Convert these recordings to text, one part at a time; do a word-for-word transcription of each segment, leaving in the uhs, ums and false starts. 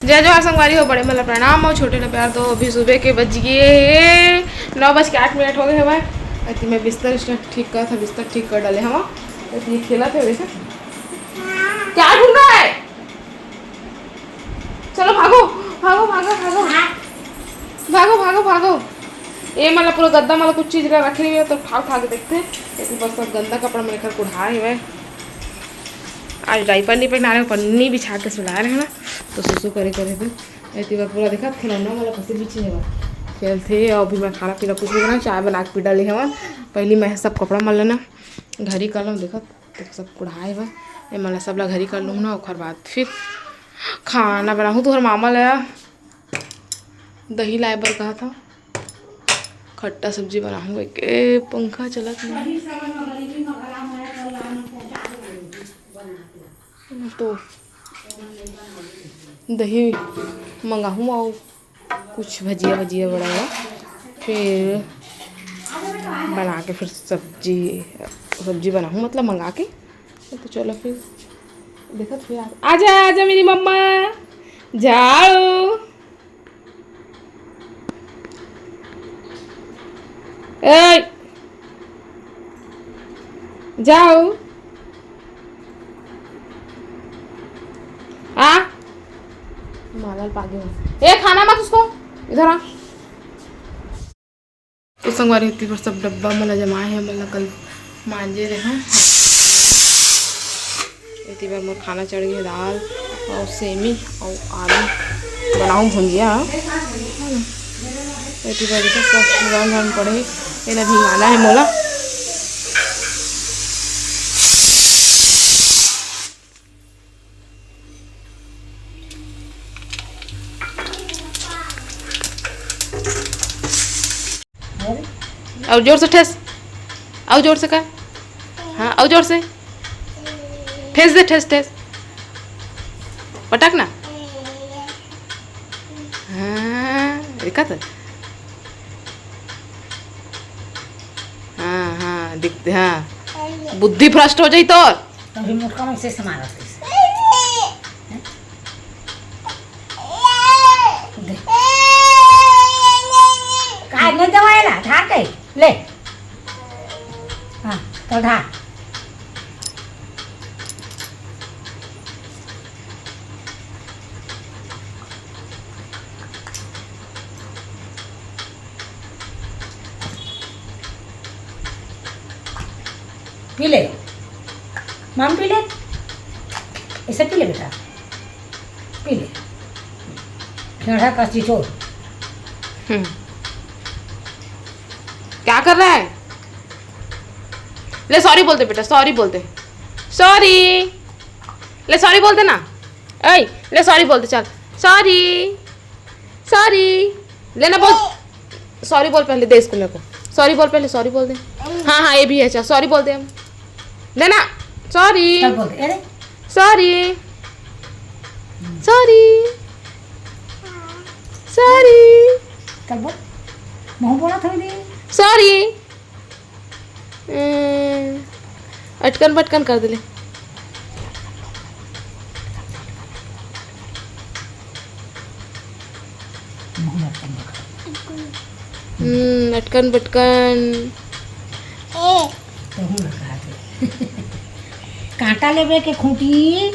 जय जोहार संगवारी हो, बड़े मन ला प्रणाम अउ छोटे ला प्यार दो। अभी सुबह के बज गए हे नौ बज के आठ मिनट हो गए हवय। अति मैं बिस्तर इस्तर ठीक करत हव, बिस्तर ठीक कर डाले हव। अति खेलत हे, देखा क्या ढूंढ रहा है। चलो भागो, भागो, भागो, भागो, भागो, भागो, भागो। ये मतलब पूरा गद्दा मतलब कुछ चीज ला रखे हुए तो उठा उठा के देखते हैं। ये तो बस सब गंदा कपड़ा मेरे घर कुढ़ा हुआ है। आज डायपर नहीं पहना रहे, पन्नी बिछा के सुला रहे हैं ना, तो सुसु करे करे दे। एती बार पूरा देखा खिलौना वाला कसे बिछे हवा, खेलथे। और अभी मैं खाना पीना कुछ नहीं बना, चाय बना के पी डाले हवन। पहली मैं सब कपड़ा मल लेना, घर ही कर लूँ। देखा तो सब कुढ़ाए बा, ए मन ला सब ला घर ही कर लूँ ना, ओखर बाद फिर खाना बनाहूँ। तुहर मामा ला दही लाए बर कहा था, खट्टा सब्जी बनाहूँ। एक ए, पंखा चलत नहीं तो दही मंगाहूँ अउ कुछ भजिया वजिया बड़ा हुआ, फिर बना के फिर सब्जी, सब्जी बनाहूँ, मतलब मंगा के। तो चलो फिर देखत फिर आ, आजा, आजा मेरी मम्मा, जाओ। ए, जाओ। आ, मादल पागे हो। ए, खाना मत उसको, इधर आ। तो संगवारी, एती बर सब डब्बा मन ला जमाए हे, मन ला कल मांजे रहे। एती बर मोर खाना चढ़ गए, दाल अउ सेमी अउ आलू बनाऊँ भुंजिया। एती बर देखो सब रंग रंग पड़े हे, एला भिंगाना हे मोला। अउ जोर से ठेस, अउ जोर से कर, हाँ, अउ जोर से ठेस दे, ठेस ठेस, पटक ना। हाँ, देखा तो, हाँ हाँ, दिख, हाँ, बुद्धि भ्रष्ट हो जाई तोर। अभी मोटका मन से मारत रहिस। दे। काय नहीं दवाएला, ढार के ले। हाँ, तो ढार। पी ले, माम पी ले, ऐसे पी ले बेटा, पी ले। ठेढ़ा का चिचोर। हम्म। क्या कर रहा है? ले सॉरी बोलते बेटा, सॉरी बोलते, सॉरी। ले सॉरी बोलते ना, ऐ, ले सॉरी बोलते, चल, सॉरी, सॉरी। लेना बोल, सॉरी बोल पहले, दे इसको मेरे को, सॉरी बोल पहले, सॉरी बोल दे। हाँ हाँ, ये भी है, चल सॉरी बोल दे हम। लेना, सॉरी, चल बोल दे, अरे। Sorry, sorry, sorry. चल बोल, मुँह बोला थोड़ी देर। सॉरी। ए, अटकन बटकन कर देले। हम्म, अटकन बटकन। कांटा लेबे के खूंटी।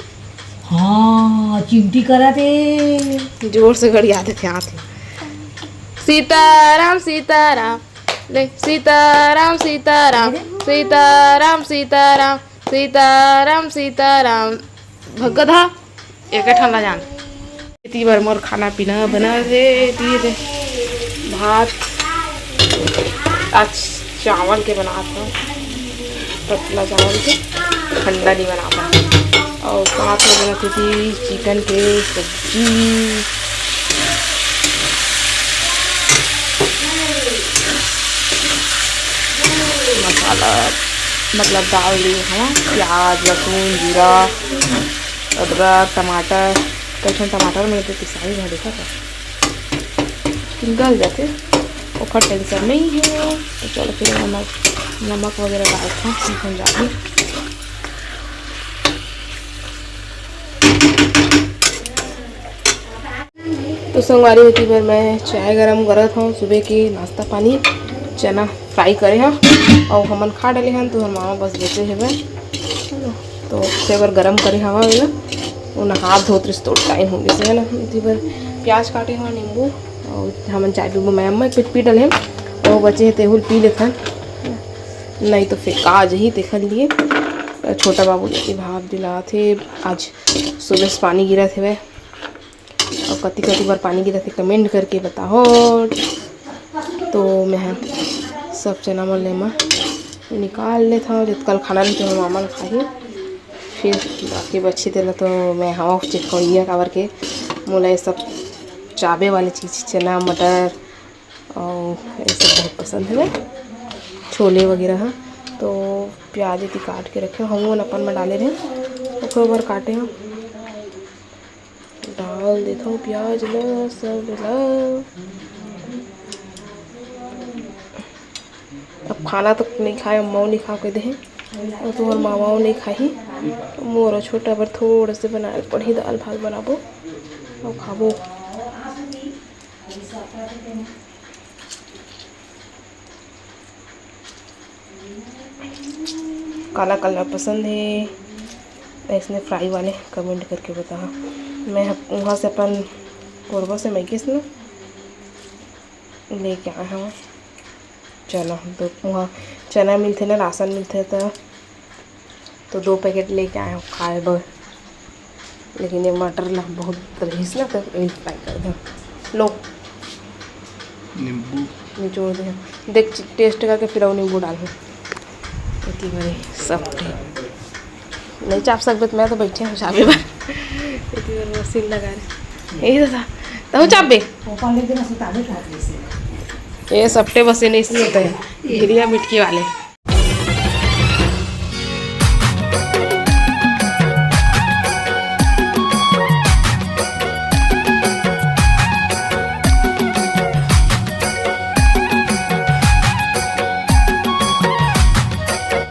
हाँ, चिमटी करत हे। जोर से गड़िया देथे हाथ में। सीताराम, सीताराम। ले, सीताराम, सीताराम, सीताराम, सीताराम, सीताराम, सीताराम। भगत हा, एक ठन ला जान। एती बर मोर खाना पीना बना हे, एती दे भात, आज चावल के बनात हव, पतला चावल के, ठंडा नहीं बनाता। और साथ में बनाती थी चिकन के सब्जी। मसाला मतलब डाल दी हूँ, प्याज, लहसुन, जीरा, अदरक, टमाटर। कइठन टमाटर में तो पिसाई है, देखा था, गल जाते, ओखर टेंशन नहीं है। तो चलो फिर नमक, नमक वगैरह डालते हैं, चिकन डाल दी। तो संगवारी, एती बर मैं चाय गरम करत हूँ, सुबह के नाश्ता पानी, चना फ्राई करे हव, अउ हमन खा डले हन, तो हमर मामा बस बचे हेबे, तो ओकर बर गरम करे हवा एला। वो नहा धोत रहिस तो टाइम हो गइस हे ना, एती बर प्याज काटे हव, नींबू, अउ हमन चाय पीबो, मैं अम्मा एक पीट पी डले हन, अउ बचे हे तेहू ल पी लेथन, नहीं तो फेंका जाही, तेखर लिए। छोटा बाबू ल भाप दिलात हे, आज सुबह से पानी गिरत हेवय। अउ कति कति बार पानी गिरत हे, comment करके बताओ। तो मैं ह सब चना मन ले म निकाल लेथव, जतका ल खाना रही, तो मामा ल खाही, फिर बाकी बची तेला तो मैं ह off चिपकइया, काबर के मोला ये सब चाबे वाले चीज, चना, मटर, अउ ये सब बहुत पसंद हे। छोले वगैरह ह। तो प्याज एती काट के रखे हव, हमन अपन में डाले रहे, ओकर बर काटे हव। डाल देथव प्याज ल, सब ल। अब खाना तो नहीं खाए, अम्माओ नहीं खाओ कह दे हे, अउ तुम्हर मामाओ नहीं खाही। मोर छोटा बर थोड़ा से बनाए पड़ही, दाल भात बनाबो अउ खाबो। काला काला पसंद हे अइसने फ्राई वाले, comment करके बताहा। मैं ह-, वहाँ से अपन कोरबा से मैं किस न लेके आए हव चना, तो वहाँ चना मिलथे ना, राशन मिलथे, तो तो दो पैकेट लेके आए हव खाए बर, लेकिन ये मटर ला बहुत रहिस ना, तो ये फ्राई कर दे। लो, नींबू निचोड़ दे, देख, टेस्ट करके फिर अउ नींबू डालहूँ। एती बरे सब थे। नहीं चाप सकबे तो मैं तो बैठे हूँ चाबे बर। एती बर मशीन लगा रहे। यही तो था। तहूँ चाबे। ये सपटे बसे नहीं सुनते हैं। गिरिया मिटकी वाले।